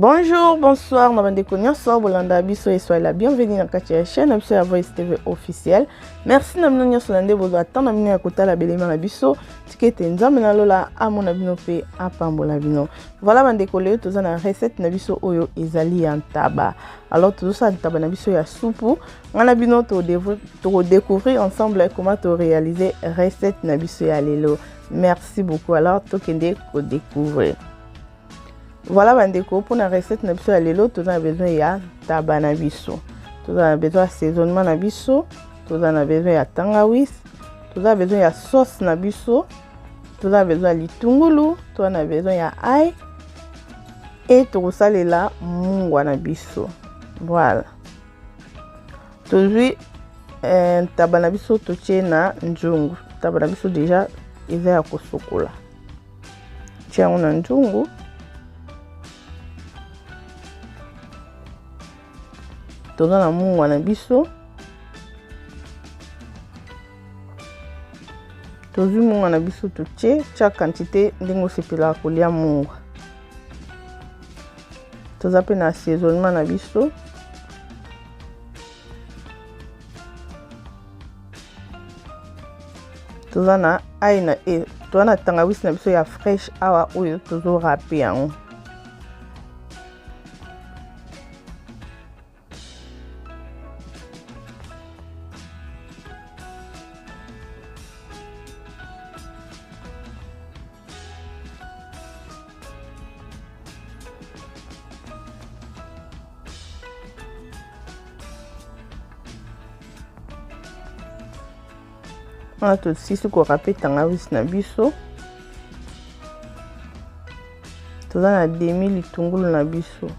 Bonjour, bonsoir, na bandeko nyonso bolanda biso et soyez la bienvenue na kati ya chaîne na biso ya Voice TV officielle. Merci na bino nyonso na nde bozwa temps na bino ya kotala belema na biso. Tika ete Nzambe na lola amona bino pe apambola bino. Voilà bandeko lelo toza na recette na biso oyo ezali ya ntaba. Alors tozosala ntaba na biso ya supu. Nga na bino to découvrir ensemble comment to réaliser recette na biso ya lelo. Merci beaucoup. Alors tokende ko découvrir. Voilà bandeko mpona recette na biso ya lelo toza na besoin ya ntaba na biso, toza na besoin ya assaisonnement na biso, toza na besoin ya tangawis, toza na besoin ya sauce na biso, toza na besoin ya litungulu, toza na besoin ya ail e tokosalela mungwa na biso. Voilà, tozwi ntaba na biso totie na nzungu. Ntaba na biso deja eza ya kosokola, tia yango na nzungu. Toza na mungwa na biso, tozwi mungwa na biso totie, tia quantité ndenge osepelaka kolia mungwa. Toza mpe na assaisonnement na biso, toza na ail na e toza na tangawisi na biso ya fresh awa oyo tozo rape yango. Wana tosisi korape tangawisi na biso, toza na demi litungulu na biso,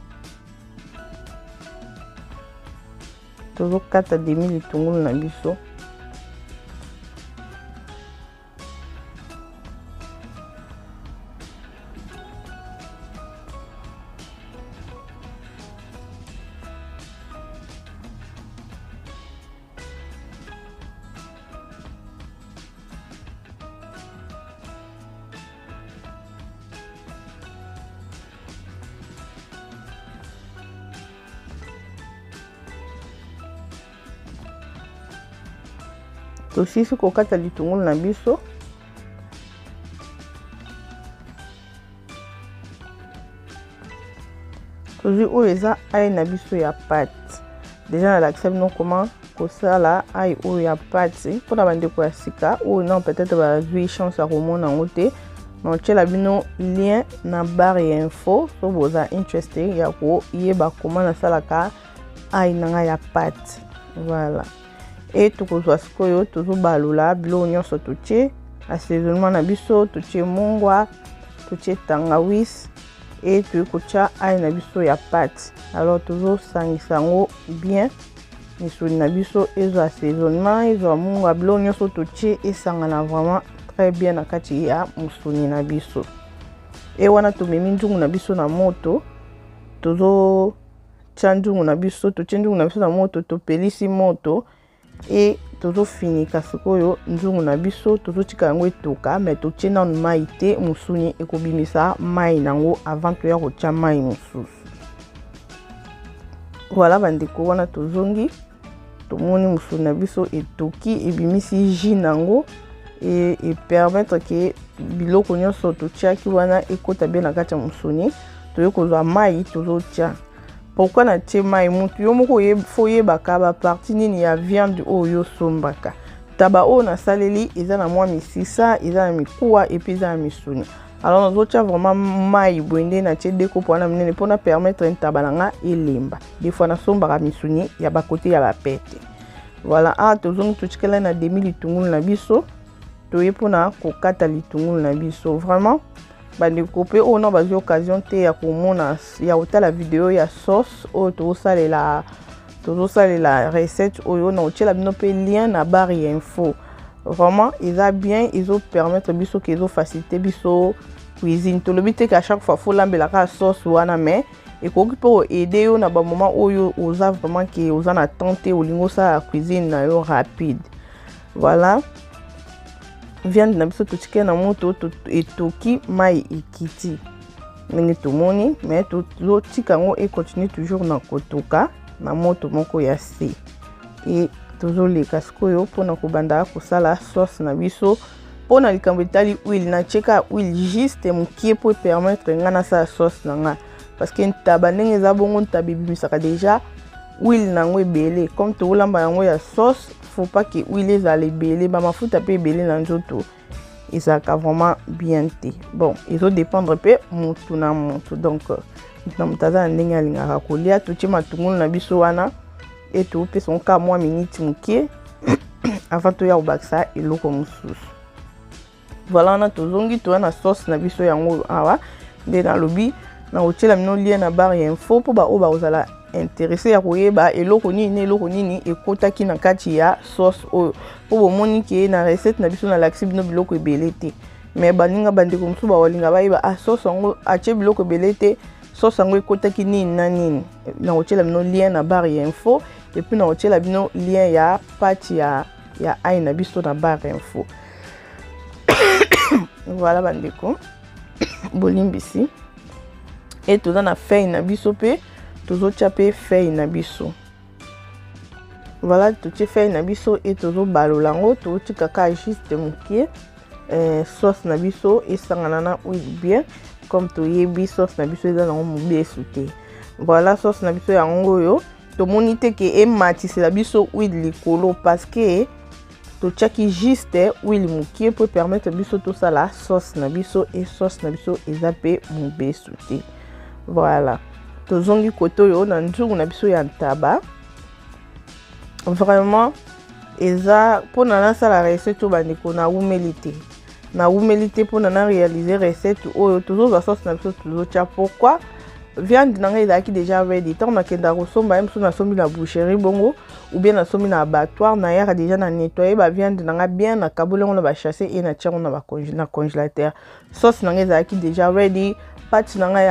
tozokata demi litungulu na biso. Tosisi kokata litungulu na biso, tozwi oyo eza ail na biso ya pate. Deja nalakisa bino comment kosala ail oyo ya pate mpona bandeko ya sika oyo non peut-être bazwi chance ya komona yango te. Naotiela bino lien na barre ya info so boza interested ya koyeba comment nasalaka ail na ngai ya pate. Voilà, e tokozwa sikoyo tozobalola biloko nyonso, totie assaisonnement na biso, totie mungwa, totie tangawis e toyei kotia ail na biso ya pate. Alors tozosangisa yango bien, misuni na biso ezwa assaisonnement, ezwa mungwa, biloko nyonso totie esangana vraiment très bien na kati ya mosuni na biso. E wana tomemi nzungu na biso na moto, tozotia nzungu na biso, totie nzungu na biso na moto, topelisi moto e tozofinika sikoyo nzungu na biso, tozotika yango etoka, me totie nanu mai te. Mosuni ekobimisa mai nango avant toya kotia mai mosusu. Voilà bandeko, wana tozongi tomoni mosuni na biso etoki, ebimisi jus nango e epermettre ke biloko nyonso totiaki wana ekota bien na kati ya mosuni. Toye kozwa mai tozotia. Pourquoi natie mai? Mutu yo moko fo oyebaka baparti nini ya viande oyo osombaka. Taba oyo nasaleli eza na mwa misisa, eza na mikuwa epuis eza na misuni. Alors nazotia vraiment mai boye nde natie de kopo wana minene mpona permettre ntaba na nga elemba. Des fois nasombaka misuni ya bakote ya bapete. Voilà, awa tozongi totikala na demi litungulu na biso, toye mpona kokata litungulu na biso. Vraiment bandeko mpe oyo na bazwi occasion te ya komona ya kotala video ya sauce oyo tozosalela recette oyo, na kotiela bino mpe lien na barre ya info. Vraiment eza bien, ezopermettre biso ke ezofacilite biso cuisine. Tolobi te ke à chaque fois folambelaka sauce wana, mais ekoki mpe koaide yo na bamoment oyo oza vraiment ke oza na temps te, olingi osala cuisine na yo rapide. Voilà, viande na biso totikeli na moto, etoki, mai ekiti. Ndenge tomoni, mais tozotika yango econtinue toujours na kotoka na moto moko ya se. E tozoleka sikoyo mpona kobanda kosala sauce na biso. Mpona likambo etali huile, natieka huile juste mokie mpo epermettre ngai nasala sauce na ngai, parce que ntaba ndenge eza bongo, ntaba ebimisaka déjà huile nango ebele. Comme tokolamba yango ya sauce, faut pas que huile ezala ebele, bamafuta mpe ebele na nzoto ezalaka vraiment bien te. Bon, ezodépendre mpe motu na motu, donc motu na motu aza na ndenge alingaka kolia. Totie matungulu na biso wana e topesa ngo kaka mwa miniti moke avant toya kobakisa eloko mosusu. Voilà, wana tozongi, toya na sauce na biso yango awa. Nde nalobi, nakotiela bino lien na barre ya info mpo baoyo bakozala intéressé ya koyeba eloko nini na eloko nini ekotaki na kati ya sauce oyo, mpo bomoni ke na recette na biso nalakisi bino biloko ebele te. Mais baninga, bandeko mosusu bakolinga bayeba: ah, sauce yango atie biloko ebele te, sauce yango ekotaki nini na nini? Nakotiela bino lien na barre ya info et puis nakotiela bino lien ya pâte ya ail na biso na barre info. Voilà bandeko, bolimbisi. E toza na feuille na biso mpe, tozotia mpe feuille na biso. Voilà, totie feuille na biso e tozobalola yango, totika kaka juste mokie, sauce na biso esangana na huile bien. Comme toyebi, sauce na biso eza nango mobesu te. Voilà, sauce na biso yango oyo. Tomoni te ke ematisela biso huile likolo, parce que totiaki juste huile mokie mpo permettre biso tosala sauce na biso, e sauce na biso eza mpe mobesu te. Voilà, tozongi kote oyo na nzungu na biso ya ntaba. Vraiment eza mpona nasala recette oyo, bandeko, nawumeli te, nawumeli te mpona na réaliser recette oyo. Tozozwa sauce na biso, tozotia. Pourquoi? Viande na ngai ezalaki déjà ready. Ntango nakendaka kosomba ye mosusu, nasombi na boucherie bongo ou bien nasombi na abattoir, nayaka déjà na nettoyer baviande na ngai bien, nakaboli yango na basachets e natia yango na congélateur. Sauce na ngai ezalaki déjà ready, pâte na ngai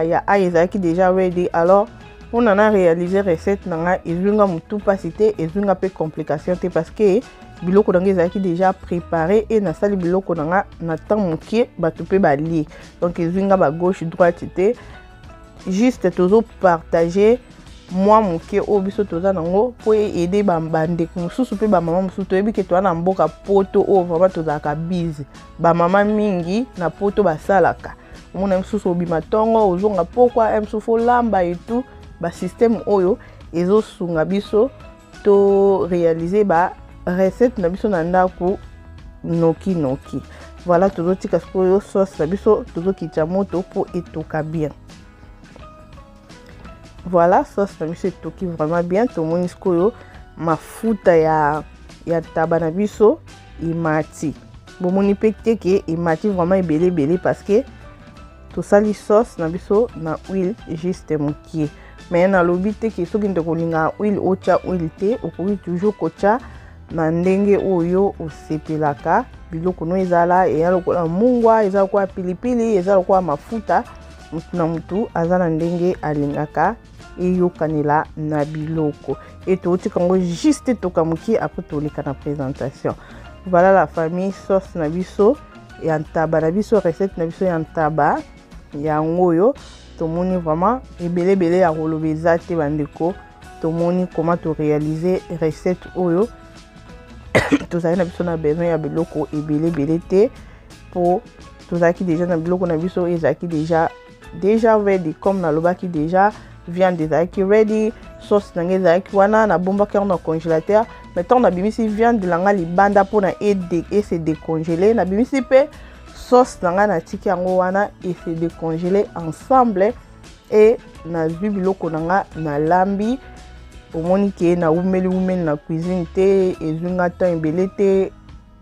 ya ail ezalaki déjà ready. Alors mpona na réaliser recette na ngai, ezwi nga motu mpasi te, ezwi nga mpe complication te, parce que biloko na ngai ezalaki déjà préparé e nasali biloko na nga na temps mokie, bato mpe balie. Donc ezwi nga bagauche droite te, juste tozopartage mwa moke oyo biso toza nango mpo eaider bandeko mosusu mpe bamama mosusu. Toyebi ke toza na mboka Poto oyo, vraiment tozalaka busy. Bamama mingi na Poto basalaka, omona mosusu obima ntongo, ozonga pokwa, mosusu olamba et tout. Basystème oyo ezosunga biso to réaliser ba recette na biso na ndako noki noki. Voilà, tozotika sikoyo sauce na biso, tozokitya moto mpo etoka bien. Voilà, sauce na biso etoki vraiment bien. Tomoni sikoyo mafuta ya taba na biso emati. Bomoni mpe te ke emati vraiment ebele ebele, parce que tosali sauce na biso na huile juste mokie. Mais nalobi te ke soki ndeko olingaka huile, otya huile te. Okoki toujours kotya na ndenge oyo osepelaka biloko no ezala, eya lokola mungwa, eza lokola pilipili, eza lokola mafuta. Mutu na mutu aza na ndenge alingaka eyokanela na biloko. E totika yango juste etoka mokie, après toleka na présentation. Voilà la famille, sauce na biso ya ntaba na biso, recette na biso ya ntaba yango oyo. Tomoni vraiment ebele ebele ya koloba eza te, bandeko. Tomoni comment toréaliser recette oyo. Tozali na biso na besoin ya biloko ebele ebele te, mpo tozalaki déjà na biloko na biso ezalaki déjà ready. Comme nalobaki déjà, viande ezalaki ready, sauce na ngai ezalaki wana, nabombaki yango na congélateur. Mais ntango nabimisi viande na ngai libanda mpona ese décongeler, nabimisi mpe sauce na ngai, natiki yango wana ese décongeler ensemble e nazwi biloko na nga, nalambi. Omoni ke nawumeli wumeli na cuisine te, ezwi nga temps ebele te.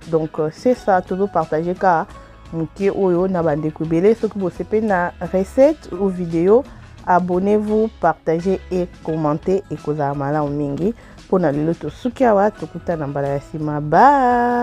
Donc c'est ça, tozopartage kaka moke oyo na bandeko ebele. Soki bosepeli na recette ou vidéo, abonnez-vous, partagez et commentez, ekozala malamu mingi. Mpona lelo tosuki awa, tokutana mbala ya nsima. Bye.